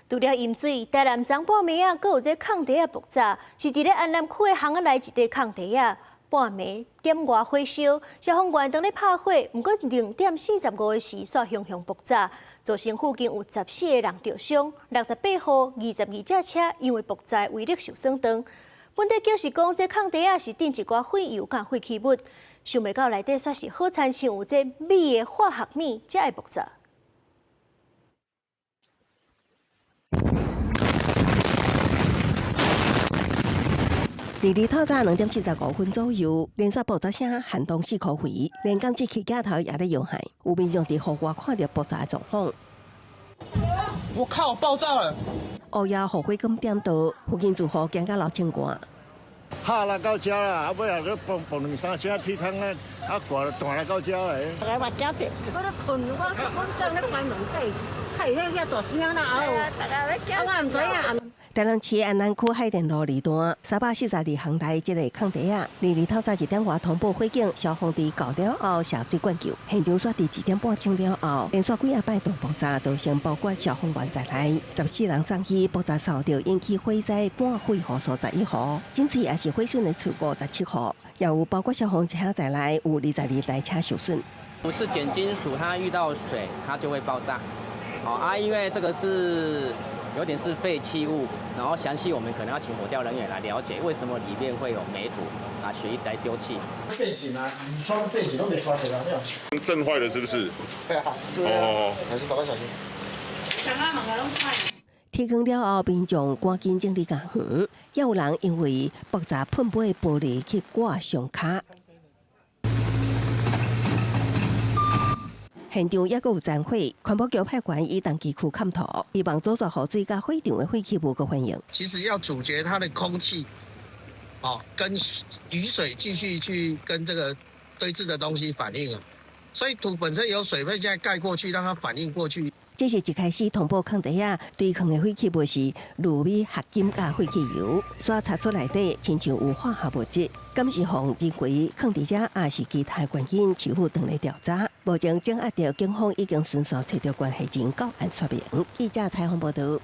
除了淹水，台南昨半暝仔，閣有這空地仔爆炸，是佇咧安南區的巷仔內一塊空地仔，半暝點外火燒，消防員當咧拍火，毋過2點45的時，煞雄雄爆炸，造成附近有14個人著傷，68戶22架車因為爆炸威力受損斷。本地解釋講，這空地仔是囤一寡廢油佮廢棄物，想袂到內底煞是好親像有這鎂的化學物，才會爆炸。二二透早2點45分左右，連續爆炸聲撼動四箍圍，連監視器鏡頭也咧搖撼，有民眾佇戶外看著爆炸的狀況。我靠！爆炸了！烏夜雨火光點著，附近住戶驚甲流清汗。嚇來到遮啦，啊尾後閣嘣嘣兩三聲，鐵窗啊啊掛斷來到遮的。大家嘛驚著，我咧睏，我上咧關門底，開彼遐大聲啦，啊我毋知影。台南市安南區海淀路二段342巷內這个空地仔，二二透早1點外通報火警，消防隊到了後射水灌救，現場煞佇1點半鐘了後，連續幾仔擺大爆炸，造成包括消防員在內14人送醫，爆炸受著引起火災半毀戶數11戶，整喙也是毀損的厝57戶，也有包括消防車在內有22台車受損。不是鹼金屬，它遇到水它就會爆炸。好啊，因為這個是有點是廢棄物，然後詳細我們可能要請火調人員來了解，為什麼裡面會有煤土啊，隨意來丟棄。變形啊，鋁窗變形都沒發現啊，沒有。震壞了是不是？對啊，對啊，小心，寶寶小心。天光了後，民眾趕緊整理家園，也有人因為爆炸噴飛的玻璃去割傷跤。現場猶閣有殘火，環保局派員以東基區勘塗，希望阻絕雨水佮火場的廢棄物閣反應。其實要阻絕它的空氣，哦，跟雨水繼續去跟這個堆置的東西反應啊，所以土本身有水分，現在蓋過去，讓它反應過去。這是一開始通報空地仔堆囥的廢棄物是鋁鎂合金佮廢棄油，所查出內底親像有化學物質，敢是予人為囥佇遮，抑是其他原因，市府正咧調查。目前掌握著警方已經迅速揣著關係人到案說明。記者採訪報導。